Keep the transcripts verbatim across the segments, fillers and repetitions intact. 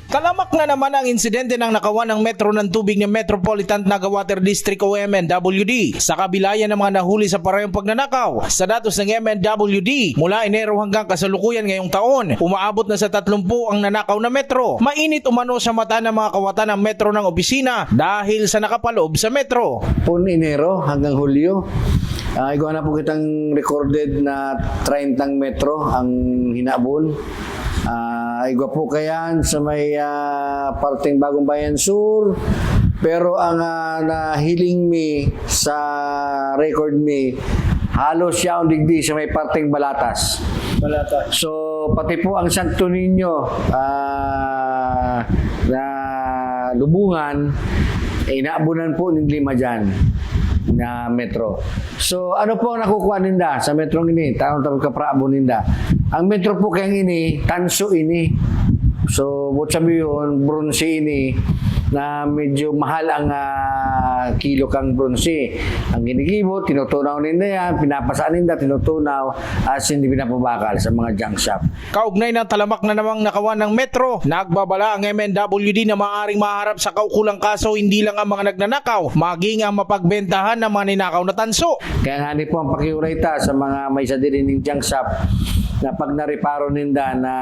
Talamak na naman ang insidente ng nakawan ng Metro ng tubig ng Metropolitan Naga Water District o M N W D. Sa kabila yan ng mga nahuli sa parehong pagnanakaw, sa datos ng M N W D, mula Enero hanggang kasalukuyan ngayong taon, umaabot na sa tatlumpu ang nanakaw na Metro. Mainit umano sa mata ng mga kawatan ng Metro ng opisina dahil sa nakapaloob sa Metro. Pun Enero hanggang Hulyo, ah, igwa na po kitang recorded na treinta Metro ang hinabon. Ah, igwa po kayan sa may, ah, parteng Bagong Bayan Sur. Pero ang, ah, nahiling mi sa record mi, halos yaon digdi sa may parteng Balatas. Balatas. So, pati po ang Santo Niño, ah, na lubungan, eh, inaabunan po ning lima dyan na metro. So, ano po ang nakukuha ninda sa metrong ini? Tanong tapos kaprabo ninda. Ang metro po kayang ini, tanso ini. So, buot sabihin, bronze ini na medyo mahal ang, ah, kilo kang bronze. Ang ginigibo, tinutunaw ninda yan, pinapasa ninda, tinutunaw, as in, pinapabakal sa mga junk shop. Kaugnay ng talamak na namang nakawan ng Metro, nagbabala ang M N W D na maaring maharap sa kaukulang kaso hindi lang ang mga nagnanakaw, maging ang mapagbentahan ng mga ninakaw na tanso. Kaya nga ni po ang pakiuray ta sa mga may sadiri ning junk shop na pag nareparo ninda na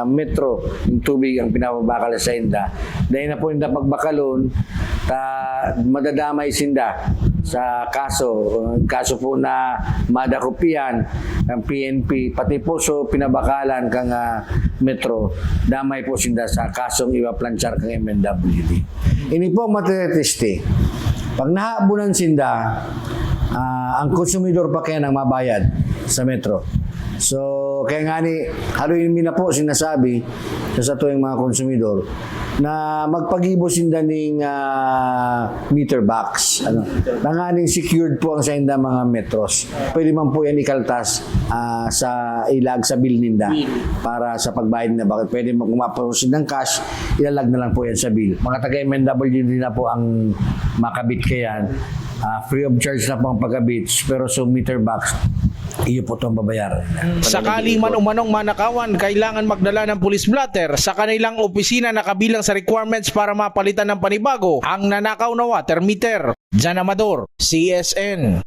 Metro, yung tubig ang pinapabakal sa inda, dahil na po ninda pagbakalon, ta madadamay sinda sa kaso. Kaso po na madakop iyan ng P N P, pati po so pinabakalan kang, ah, Metro, damay po sinda sa kasong iba planchar kang M N W D. Ini po ang mateteste. Pag nahabunan sinda, ah, ang konsumidor pa kaya nang mabayad sa Metro. So, kaya nga ni, haloy mi na po sinasabi sa, sa tuwing mga konsumidor na magpagibo sinda ning, ah, meter box. Ano? Tanganing secured po ang sainda mga metros. Pwede man po yan ikaltas, ah, sa ilag sa bill ninda para sa pagbayad na. Bakit pwede mo, kung mapos ng cash, ilalag na lang po yan sa bill. Mga taga M N W D na po ang makabit kayan. Ah, free of charge na po ang pagkabit, pero so meter box, iyo po itong babayaran. Sakali man umanong manakawan, kailangan magdala ng police blotter sa kanilang opisina na kabilang sa requirements para mapalitan ng panibago ang nanakaw na water meter. Jan Amador, C S N.